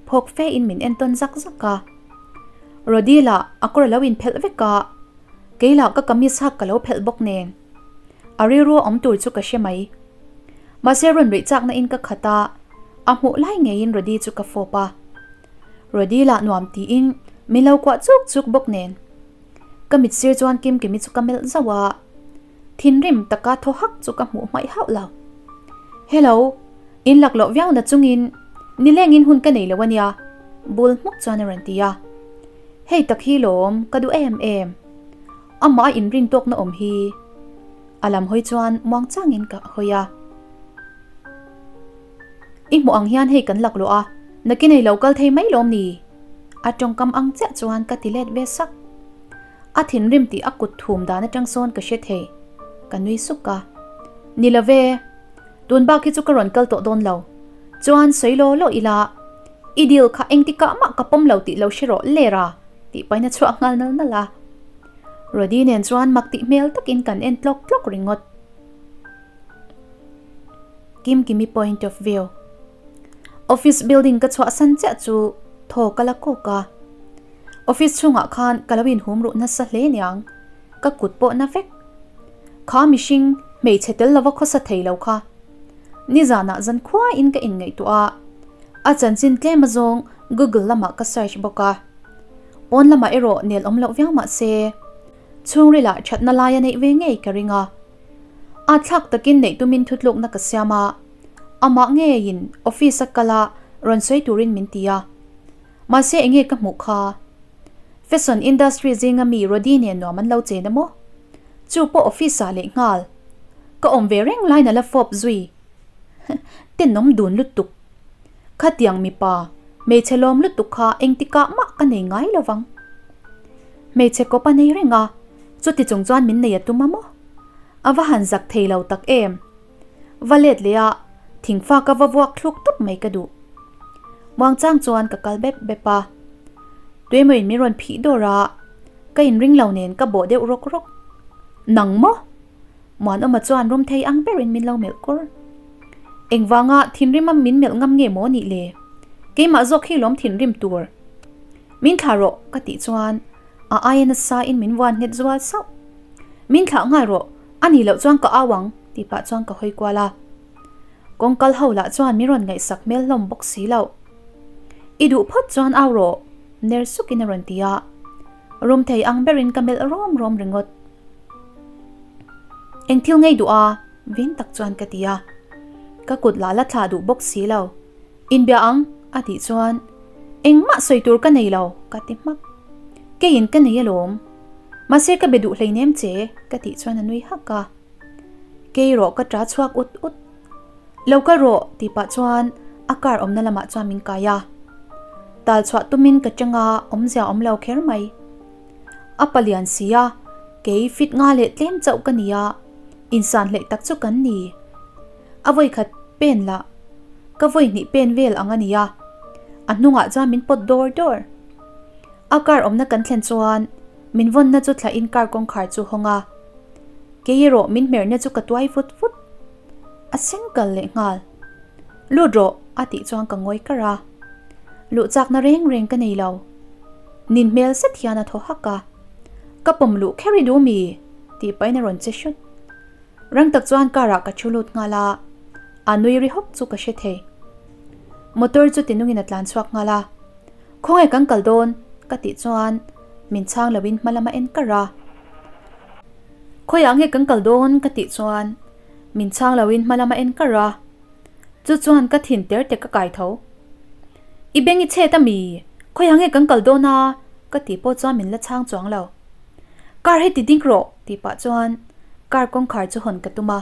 phawk fe in min entawn zak zak a. Rody lah a kawr a lo inphelh vek a, kei lah ka kamis hak ka lo phelh bawk nen. A rilru a awm tur chu ka hre mai. Mahse rawn ruih chakna in ka khat a, a hmuh lai ngeiin Rody chu ka fawp a. Rody lah nuam tiin min lo kuah chuk chuk bawk nen. Ka mit sir chuan Kimkimi chu ka melh zauh a, thinrim taka thaw hak chu ka hmuh hmaih hauh lo. Hello, in laklawh viau na chungin nilengin hun ka nei lo ania, bul hmuk chuan a rawn ti a. Hei tak hi lawm ka duh em em, amah a inrin tawkna awm hi. A lam hawi chuan muang changin ka hawi a. I hmuh ang hian hei kan laklawh a, nakin ei lo kal thei mai lawm ni? A tawngkam ang chiah chuan ka ti let ve sak. A thinrim tih a kut thum dan atang sawn ka hre thei. Ka nui suk a. Ni lo ve, tun bak hi chu ka rawn kal tawh dawn lo. Chuan sawi law law ila, i deal kha engtikah mah ka pawm lo tih lo hre rawh ler a, tih paina chhuah nghal nal nal a. Rody nen chuan mak tih hmel takin kan en tlawk tlawk ringawt. Kimkimi point of view. Office building ka chhuahsan chiah chu thaw ka la kawk a. Office chhungah khan ka lo inhum ruh nasa hle niang, ka kut pawh na vek. Kha mihring hmeichhe tel lova khawsa thei lo kha. Nizanah zankhuain ka inngaihtuah a, a chanchin tlem azawng Google lamah ka search bawk a. Pawn lamah erawh nel awm loh viau mahse, chhungrilah thatna lai a neih ve ngei ka ring a. A thlak takin neih tumin thutlukna ka siam a, amah ngeiin office a kal a rawn sawi turin min ti a. Mahse enge ka hmuh kha? Fashion industry zinga mi Rody nen nuam an lo chen a maw? Chu pawh office ah leh nghal. Ka awm ve reng lain a la fawp zui. Tenawm dun lutuk. Khatiang mipa, hmeichhe lawm lutuk kha engtikah mah ka nei ngai lo vang. Hmeichhe kawp a nei reng a, chuti chung chuan min nei a tum a maw? A va han zak thei lo tak em? Va let leh a, thingfa ka va vuak thluk tawp mai ka duh. Muangchang chuan ka kal bep bep a. Tuemawiin min rawn phih dawr a, ka inring lo nen ka bawh deuh rawk rawk. Nang maw? Muanawma chuan rum thei ang berin min lo melh kur. Engvanga thinrima min melh ngam nge maw nih le? Keimah zawk hi lawm thinrim tur. Min thlah rawh ka tih chuan a aia nasa in min vuan nghet zual sauh. Min thlah nghal rawh, a nih loh chuan ka au ang tih pah chuan ka hawi kual a. Kawngkal ho lah chuan min rawn ngaihsak hmel hlawm bawk si loh. I duh phawt chuan au rawh ner sukin a rawn ti a. Rum thei ang berin ka melh rawm rawm ringawt. Eng thil ngei duh a? Vin tak chuan ka ti a. Ka kut lah la thlah duh bawk si lo. Inbia ang, a tih chuan, Engmah sawi tur ka nei lo, ka ti hmak. Keiin ka nei alawm. Mahse ka be duh hleinem che, ka tih chuan a nui hak a. Kei rawh ka ṭa chhuak ut ut. Lo kal rawh, tih pah chuan a car awmna lamah chuan min kai a. Tal chhuah tumin ka chang a, awmzia awm lo kher mai. A palian si a, kei fit nga leh tlem chauh ka ni a, insan hleih tak chu kan ni. A vawikhat pen lah ka vawi hnih pen vel ang a ni a. A hnungah chuan min pawt dawr dawr. A car awmna kan thlen chuan min vawnna chu thlahin car kawngkhar chu hawng a. Kei erawh min hmerna chu ka tuai vut vut. A seng kal leh nghal. Lut rawh a tih chuan ka ngawi kar a. Luh chakna reng reng ka nei lo. Nin hmel zet hian a thaw hak a. Ka pawm luh kher i duh mi? tih pahin a rawn che hrut. Rang tak chuan car ah ka thu lut nghal a, a nui ri hawk chu ka hre thei. Motor chu tinungin a tlan chhuak nghal a, Khawnge kan kal dawn? ka tih chuan min chhang loin hma lama en kar a. Khawiah nge kan kal dawn? ka tih chuan min chhang loin hma lama en kar a. Chu chuan ka thin ter te ka kai tho. I beng i chhet a mi? Khawiah nge kan kal dawn a? ka tih pawh chuan min la chhang chuang lo. Car hi ti ding rawh tih pah chuan car kawngkhar chu hawn ka tum a.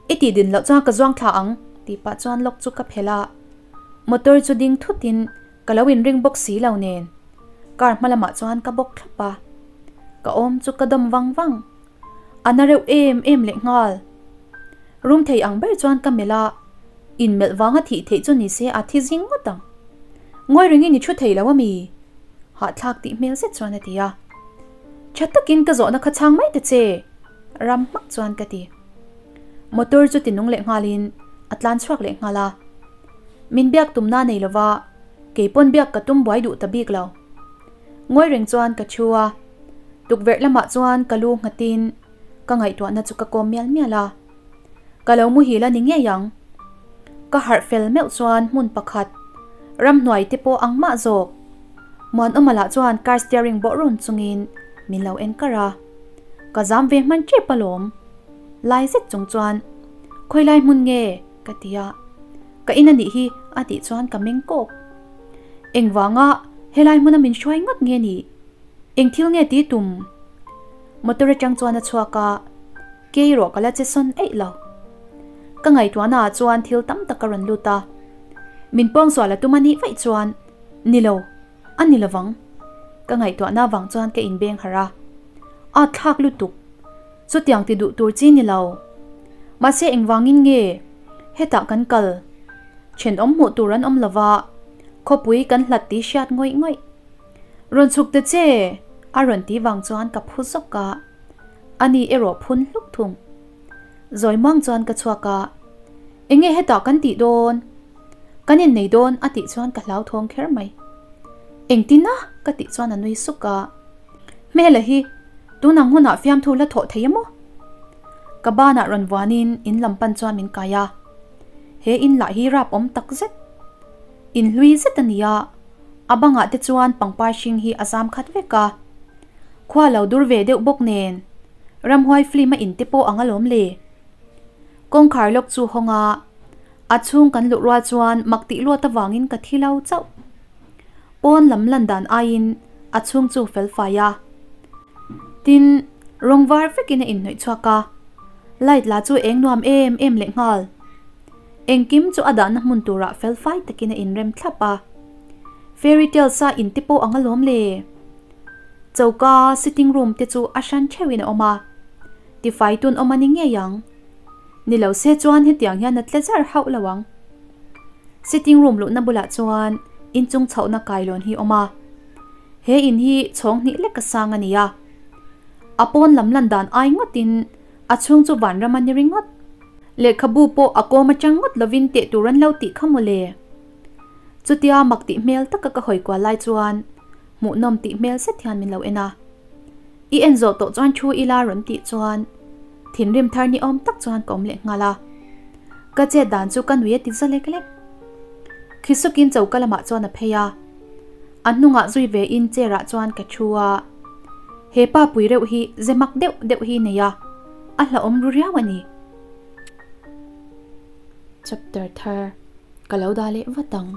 I tih din loh chuan ka zuang thla ang tih pah chuan lock chu ka phelh a. Motor chu ding thut in ka lo inring bawk si lo nen car hma lamah chuan ka bawk thlap a. Ka awm chu ka dawm vang vang. A na reuh em em leh nghal. Rum thei ang ber chuan ka melh a, inmelh vanga thih theih chu ni se a thi zing ngawt ang. Ngawi rengin i thu thei lo a mi? Hahthlak tih hmel zet chuan a ti a. Tha takin ka zawhna kha chhang mai ta che, ram hmak chuan ka ti. Motor chu ti nung leh nghalin a tlan chhuak leh nghal a. Min biak tumna nei lova, kei pawn biak ka tum buai duh ta bik lo. Ngawi reng chuan ka thu a, tukverh lamah chuan ka lu nghatin ka ngaihtuahna chu ka kawm mial mial a. Ka lo muhil a ni ngei ang. Ka harh fel meuh chuan hmun pakhat, ramhnuai te pawh ang mah zawk. Muanawma lah chuan car steering bawh run chungin min lo en kar a. Ka zam ve hman tep alawm. Lai zet chung chuan, Khawilai hmun nge? ka ti a. Ka in a nih hi a tih chuan ka meng kawk. Engvanga helai hmuna min hruai ngawt nge ni? Eng thil nge ti tum? Motor atang chuan a chhuak a, kei erawh ka la che sawn eih lo. Ka ngaihtuahna ah chuan thil tam tak a rawn lut a. Min pawngsual a tum a nih vaih chuan, Ni lo, a ni lovang. Ka ngaihtuahna vang chuan ka inbeng harh a. A thlak lutuk. Chutiang ti duh tur chi ni lo. Mahse engvangin nge hetah kan kal? Thenawm hmuh tur an awm lova, khawpui kan hlat tih hriat ngawih ngawih. Rawn chhuk ta che! A rawn ti vang chuan ka phu zawk a, ani erawh phun hluk thung. Zawi muang chuan ka chhuak a, Enge hetah kan tih dawn? Kan innei dawn a tih chuan ka hlauthawng kher mai. Engtin a? Ka tih chuan a nui suk a. Hmela hi tunang hunah fiamthu la thawh thei emaw? Ka banah rawn vuanin in lam pan chuan min kai a. He in lah hi rap awm tak zet. In hlui zet a ni a, a bangah te chuan pangpar hring hi a zam khat vek a. Khua lo dur ve deuh bawk nen, ramhuai film a in te pawh ang alawm le. Kawngkhar lawk chu hawng a, a chhung kan luh rual chuan mak tih luat avangin ka thi lo chauh. Pawn lam lan dan aiin a chhung chu fel fai a. Tin, rawng var vekin a inhnawih chhuak a, light la chu eng nuam em em leh nghal. Engkim chu a dahna hmun turah fel fai takin a inrem thlap a. Fairy tales a inti pawh ang alawm le. Choka sitting room te chu a hran theuhin a awm a, tifai tun awm a ni ngei ang. Ni lo se chuan hetiang hian a tle zar hauh lo ang. Sitting room luhna bulah chuan inchung chhohna kailawn hi awm a. He in hi chhawng hnih lek a sang a ni a. A pawn lam lan dan ai ngawtin a chhung chu vanram a ni ringawt. Lehkhabu pawh a kawm atang ngawt lovin teh tur an lo tih kha mawle. Chutia mak tih hmel taka ka hawi kual lai chuan hmuhnawm tih hmel zet hian min lo en a. I en zawh tawh chuan thu ila rawn tih chuan thinrim thar ni awm tak chuan ka awm leh nghal a. Ka chet dan chu ka nui a ti za lek lek. Khisukin choka lamah chuan a phei a. A hnungah zui ve in chair ah chuan ka thu a. He pa pui reuh hi ze mak deuh deuh hi nei a, a hlauhawm ru riau a ni. Chapter thar ka lo dah leh vat ang.